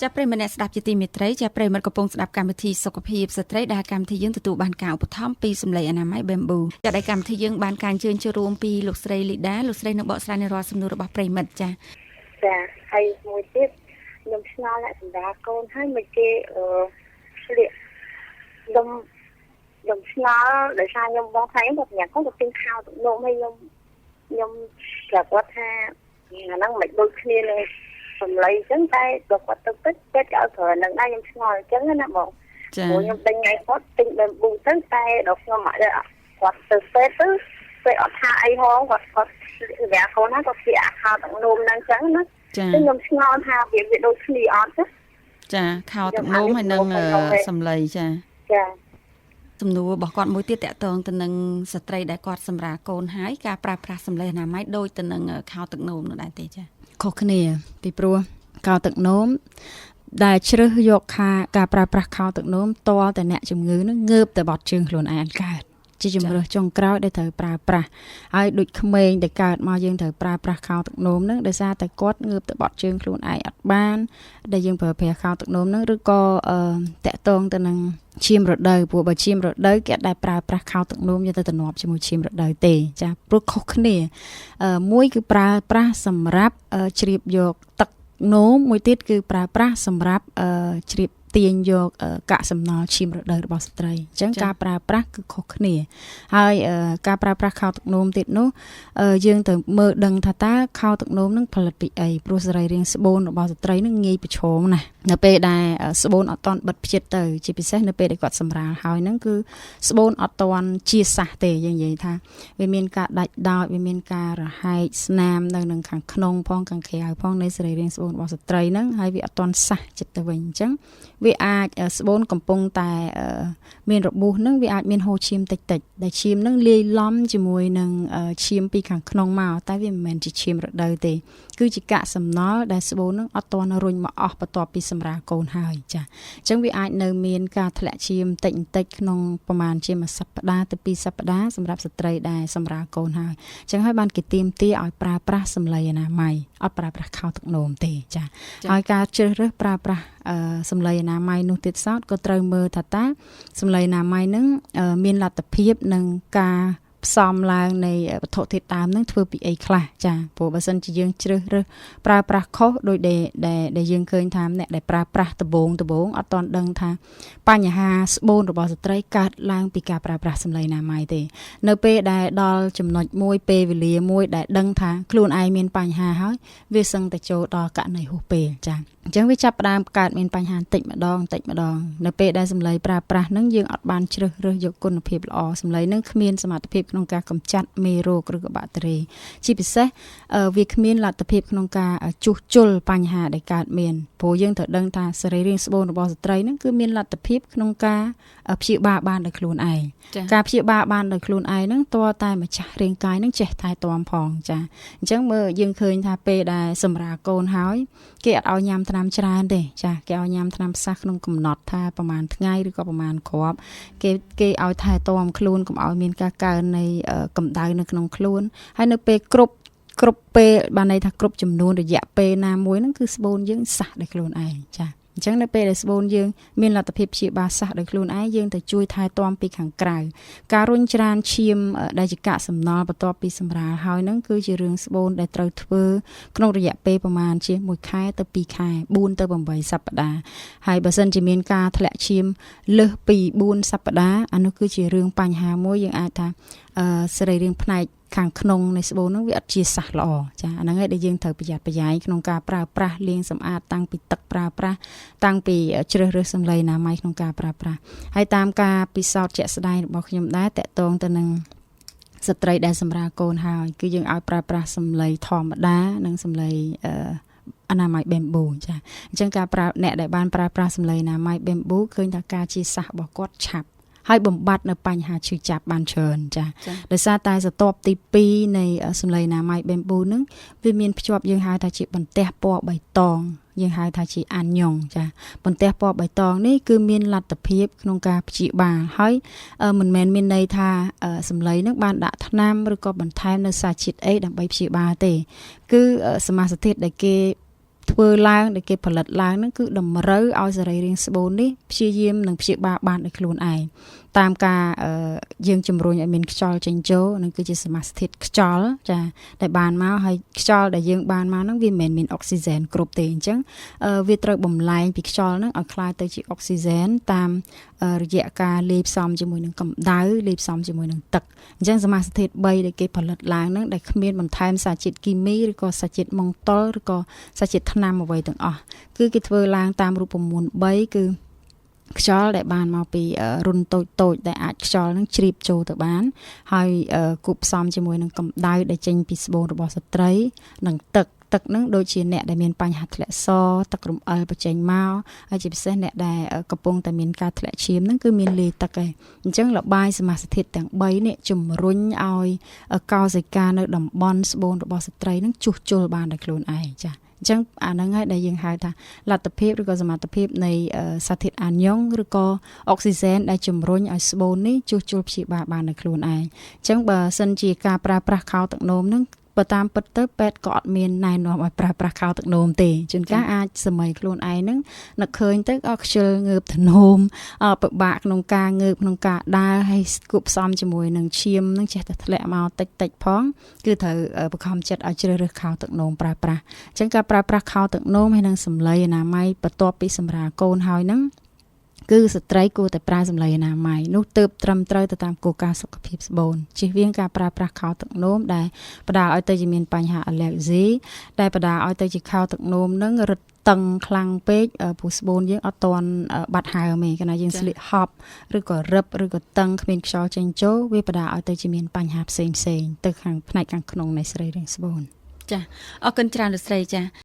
ចាប្រិយមិត្តអ្នកស្ដាប់ជាទីមេត្រីចាប្រិយមិត្តកំពុងស្ដាប់កម្មវិធីសុខភាពស្ត្រីដែលកម្មវិធីយើងទទួលបានការឧបត្ថម្ភពីសម្លេងអនាម័យ Bamboo ចាដែលកម្មវិធីយើងបានការអញ្ជើញចូលរួមពីលោកស្រីលីដាលោកស្រីនឹងបកស្រាយនៅរាល់សំណួររបស់ប្រិយមិត្តចា ចាហើយមួយទៀតខ្ញុំឆ្ងល់អ្នកសម្រាប់កូនហើយមិនគេអឺស្លៀកខ្ញុំខ្ញុំឆ្ងល់ដោយសារខ្ញុំបងថាខ្ញុំគាត់ញ៉ាំកូនគាត់ទិញខោទឹកនោមហើយខ្ញុំខ្ញុំប្រាប់គាត់ថាអាហ្នឹងមិនដូចគ្នានឹងសម្លៃអញ្ចឹងតែបើគាត់ទៅពេទ្យពេទ្យគេឲ្យប្រើនឹងដែរខ្ញុំឆ្ងល់អញ្ចឹងណាបង ចា ព្រោះខ្ញុំទិញថ្ងៃគាត់ទិញ Bamboo ទៅតែដល់ខ្ញុំអត់គាត់ទៅពេទ្យទៅពេទ្យអត់ថាអីហងគាត់គាត់សម្រាប់កូនណាគាត់ស្លៀកអាខោទឹកនោមហ្នឹងអញ្ចឹងណា ចា តែខ្ញុំឆ្ងល់ថាវាវាដូចគ្នាអត់ទេ ចាខោទឹកនោមហើយនឹងសម្លៃចា ចា សំណួររបស់គាត់មួយទៀតតកតងទៅនឹងស្ត្រីដែលគាត់សម្រាលកូនហើយការប្រើប្រាស់សម្លេងអនាម័យដូចទៅនឹងខោទឹកនោមនោះដែរទេចា ខុសគ្នាពីព្រោះកោទឹកនោមដែលជ្រើសយកខាការប្រើប្រាស់ខោទឹកនោមតលតែអ្នកជំងឺនឹងងើបតែបត់ជើងខ្លួនឯងកើតជាជំរើសចុងក្រោយដែលត្រូវប្រើប្រាស់ហើយដូចក្មេងដែលកើតមកយើងត្រូវប្រើប្រាស់ខោទឹកនោមនឹងដោយសារតែគាត់ងើបទៅបត់ជើងខ្លួនឯងអត់បានដែលយើងប្រើប្រាស់ខោទឹកនោមនឹងឬក៏តាក់ទងទៅនឹងឈាមរដូវព្រោះបើឈាមរដូវគេអត់ដែលប្រើប្រាស់ខោទឹកនោមយកទៅតំណប់ជាមួយឈាមរដូវទេចាព្រោះខុសគ្នាមួយគឺប្រើប្រាស់សម្រាប់ជ្រាបយកទឹកនោមមួយទៀតគឺប្រើប្រាស់សម្រាប់ជ្រាបទាញយកកាកសំណល់ឈាមរដូវរបស់ស្ត្រីអញ្ចឹងការប្រើប្រាស់គឺខុសគ្នាហើយការប្រើប្រាស់ខោទឹកនោមទៀតនោះយើងត្រូវមើលដឹងថាតើខោទឹកនោមនឹងផលិតពីអីព្រោះសរីរាង្គស្បូនរបស់ស្ត្រីនឹងងាយប្រឈមណាស់នៅពេលដែលស្បូនអត់តន់បិទផ្ចិតទៅជាពិសេសនៅពេលដែលគាត់សម្រាលហើយហ្នឹងគឺស្បូនអត់តន់ជាសះទេយើងនិយាយថាវាមានការដាច់ដោចវាមានការរហែកស្នាមនៅនឹងខាងក្នុងផងខាងក្រៅផងនៃសរីរាង្គស្បូនរបស់ស្ត្រីហ្នឹងហើយវាអត់តន់សះចិត្តទៅវិញអញ្ចឹងវាអាចស្បូនកំពុងតែមានរបួសហ្នឹងវាអាចមានហូរឈាមតិចតិចដែលឈាមហ្នឹងលាយឡំជាមួយនឹងឈាមពីខាងក្នុងមកតែវាមិនមែនជាឈាមរដូវទេគឺជាកាកសំណល់ដែលស្បូនហ្នឹងអត់ទាន់រុញមកអស់បន្ទាប់ពីសម្រាលកូនហើយចាអញ្ចឹងវាអាចនៅមានការធ្លាក់ឈាមតិចបន្តិចក្នុងប្រហែលជាមួយសប្តាហ៍ទៅ2សប្តាហ៍សម្រាប់ស្ត្រីដែលសម្រាលកូនហើយអញ្ចឹងហើយបានគេទាមទារឲ្យប្រើប្រាស់សម្លៃអនាម័យអត់ប្រើប្រាស់ខោទឹកនោមទេចាហើយការជ្រើសរើសប្រើប្រាស់សម្លៃអនាម័យនោះទៀតសោតក៏ត្រូវមើលថាតើសម្លៃអនាម័យនឹងមានលទ្ធភាពនឹងការផ្សំឡើងនៃវត្ថុធាតុដើមនឹងធ្វើពីអីខ្លះចាព្រោះបើសិនជាយើងជ្រើសរើសប្រើប្រាស់ខុសដោយដែលដែលយើងឃើញថាអ្នកដែលប្រើប្រាស់ដបងដបងអត់ទាន់ដឹងថាបញ្ហាស្បូនរបស់ស្ត្រីកើតឡើងពីការប្រើប្រាស់សម្លៃអនាម័យទេនៅពេលដែលដល់ចំណុចមួយពេលវេលាមួយដែលដឹងថាខ្លួនឯងមានបញ្ហាហើយវាសឹងតែចូលដល់ករណីហួសពេលចាអញ្ចឹងវាចាប់ផ្ដើមកើតមានបញ្ហាតិចម្ដងតិចម្ដងនៅពេលដែលសម្លៃប្រើប្រាស់នឹងយើងអត់បានជ្រើសរើសយកគុណភាពល្អសម្លៃនឹងគ្មានសមត្ថភាពក្នុងការកម្ចាត់មេរោគឬក៏បាក់តេរីជាពិសេសវាគ្មានលទ្ធភាពក្នុងការជួសជុលបញ្ហាដែលកើតមានព្រោះយើងត្រូវដឹងថាសរីរាង្គស្បូនរបស់ស្ត្រីនឹងគឺមានលទ្ធភាពក្នុងការព្យាបាលបានដោយខ្លួនឯងការព្យាបាលបានដោយខ្លួនឯងហ្នឹងតើតែម្ចាស់រាងកាយហ្នឹងចេះថែទាំផងចាអញ្ចឹងមើលយើងឃើញថាពេលដែលសម្រាលកូនហើយគេអត់ឲ្យញ៉ាំថ្នាំច្រើនទេចាគេឲ្យញ៉ាំថ្នាំផ្សះក្នុងកំណត់ថាប្រហែលថ្ងៃឬក៏ប្រហែលគ្រាប់គេគេឲ្យថែទាំខ្លួនកុំឲ្យមានការកើននៃកម្ដៅនៅក្នុងខ្លួនហើយនៅពេលគ្រប់គ្រប់ពេលបានន័យថាគ្រប់ចំនួនរយៈពេលណាមួយហ្នឹងគឺស្បូនយើងសះដោយខ្លួនឯងចាអញ្ចឹងនៅពេលដែលស្បូនយើងមានលទ្ធភាពព្យាបាលសះដោយខ្លួនឯងយើងទៅជួយថែទាំពីខាងក្រៅការរុញច្រានឈាមដែលជាកាកសំណល់បន្ទាប់ពីសម្រាលហើយហ្នឹងគឺជារឿងស្បូនដែលត្រូវធ្វើក្នុងរយៈពេលប្រមាណជា1ខែទៅ2ខែ4ទៅ8សប្តាហ៍ហើយបើសិនជាមានការធ្លាក់ឈាមលើសពី4សប្តាហ៍អានោះគឺជារឿងបញ្ហាមួយយើងអាចថាសរីរាង្គផ្នែកខាងក្នុងនៃស្បូនហ្នឹងវាអត់ជាសះល្អចាអាហ្នឹងឯងដែលយើងត្រូវប្រយ័ត្នប្រយែងក្នុងការប្រើប្រាស់លាងសម្អាតតាំងពីទឹកប្រើប្រាស់តាំងពីជ្រើសរើសសម្លៃអនាម័យក្នុងការប្រើប្រាស់ហើយតាមការពិសោធន៍ជាក់ស្ដែងរបស់ខ្ញុំដែរតកតងទៅនឹងស្ត្រីដែលសម្រាលកូនហើយគឺយើងឲ្យប្រើប្រាស់សម្លៃធម្មតានិងសម្លៃអនាម័យ Bamboo ចាអញ្ចឹងការប្រើអ្នកដែលបានប្រើប្រាស់សម្លៃអនាម័យ Bamboo ឃើញថាការជាសះរបស់គាត់ឆាប់ហើយបំបត្តិនៅបញ្ហាឈឺចាប់បានច្រើនចាដោយសារតែស្រទាប់ទី2នៃសម្លៃអនាម័យ Bamboo នឹងវាមានភ្ជាប់យើងហៅថាជាបន្ទះពណ៌បៃតងយើងហៅថាជាអានញងចាបន្ទះពណ៌បៃតងនេះគឺមានលទ្ធភាពក្នុងការព្យាបាលហើយមិនមែនមានន័យថាសម្លៃនឹងបានដាក់ថ្នាំឬក៏បន្ថែមនៅសារជាតិអីដើម្បីព្យាបាលទេគឺសមាសធាតុដែលគេ ធ្វើឡើងដែលគេផលិតឡើងហ្នឹងគឺតម្រូវឲ្យសរីរាង្គស្បូននេះព្យាយាមនិងព្យាបាលបានដោយខ្លួនឯងតាមការយើងជំរុញឲ្យមានខ្យល់ចេញចូលនឹងគឺជាសមាសធាតុខ្យល់ចាដែលបានមកហើយខ្យល់ដែលយើងបានមកហ្នឹងវាមិនមែនមានអុកស៊ីសែនគ្រប់ទេអញ្ចឹងវាត្រូវបំលែងពីខ្យល់ហ្នឹងឲ្យក្លាយទៅជាអុកស៊ីសែនតាមរយៈការលាយផ្សំជាមួយនឹងកម្ដៅលាយផ្សំជាមួយនឹងទឹកអញ្ចឹងសមាសធាតុ3ដែលគេផលិតឡើងហ្នឹងដែលគ្មានបន្ថែមសារជាតិគីមីឬក៏សារជាតិម៉ុងតុលឬក៏សារជាតិថ្នាំអ្វីទាំងអស់គឺគេធ្វើឡើងតាមរូបមន្ត3គឺខ្យល់ដែលបានមកពីរុនតូចតូចដែលអាចខ្យល់នឹងជ្រាបចូលទៅបាន ហើយគួបផ្សំជាមួយនឹងកម្ដៅដែលចេញពីស្បូនរបស់ស្ត្រីនិងទឹកទឹកហ្នឹងដូចជាអ្នកដែលមានបញ្ហាធ្លាក់សទឹករំអិលបញ្ចេញមកហើយជាពិសេសអ្នកដែលកំពុងតែមានការធ្លាក់ឈាមហ្នឹងគឺមានលាយទឹកឯងអញ្ចឹងលបាយសមាសធាតុទាំង3នេះជំរុញឲ្យកោសិកានៅតំបន់ស្បូនរបស់ស្ត្រីហ្នឹងជួសជុលបានដោយខ្លួនឯងចាអញ្ចឹងអាហ្នឹងហើយដែលយើងហៅថាលទ្ធភាពឬក៏សមត្ថភាពនៃសារធាតុអាយ៉ុងឬក៏អុកស៊ីសែនដែលជំរុញឲ្យស្បូននេះជួសជុលព្យាបាលបានដោយខ្លួនឯងអញ្ចឹងបើសិនជាការប្រើប្រាស់ខោទឹកនោមហ្នឹងបើតាមពិតទៅពេទ្យក៏អត់មានណែនាំឲ្យប្រើប្រាស់ខោទឹកនោមទេជួនកាលអាចសម័យខ្លួនឯងហ្នឹងនឹកឃើញទៅក៏ខ្ជិលងើបធ្នោមពិបាកក្នុងការងើបក្នុងការដើរហើយគួបផ្សំជាមួយនឹងឈាមហ្នឹងចេះតែធ្លាក់មកតិចតិចផងគឺត្រូវបង្ខំចិត្តឲ្យជ្រើសរើសខោទឹកនោមប្រើប្រាស់អញ្ចឹងការប្រើប្រាស់ខោទឹកនោមហើយនឹងសម្លីអនាម័យបន្ទាប់ពីសម្រាលកូនហើយហ្នឹងគឺស្ត្រីគួរតែប្រើសម្លីអនាម័យនោះទើបត្រឹមត្រូវទៅតាមគោលការណ៍សុខភាពស្បូនជៀសវាងការប្រើប្រាស់ខោទឹកនោមដែលផ្ដល់ឲ្យទៅជាមានបញ្ហាអាឡែហ្ស៊ីដែលផ្ដល់ឲ្យទៅជាខោទឹកនោមនឹងរឹតតឹងខ្លាំងពេកព្រោះស្បូនយើងអត់ទាន់បាត់ហើមទេកាលណាយើងស្លៀកហប់ឬក៏រឹបឬក៏តឹងគ្មានខ្យល់ចេញចូលវាផ្ដល់ឲ្យទៅជាមានបញ្ហាផ្សេងផ្សេងទៅខាងផ្នែកខាងក្នុងនៃសរីរាង្គស្បូន ចាអរគុណច្រើនលោកស្រីចា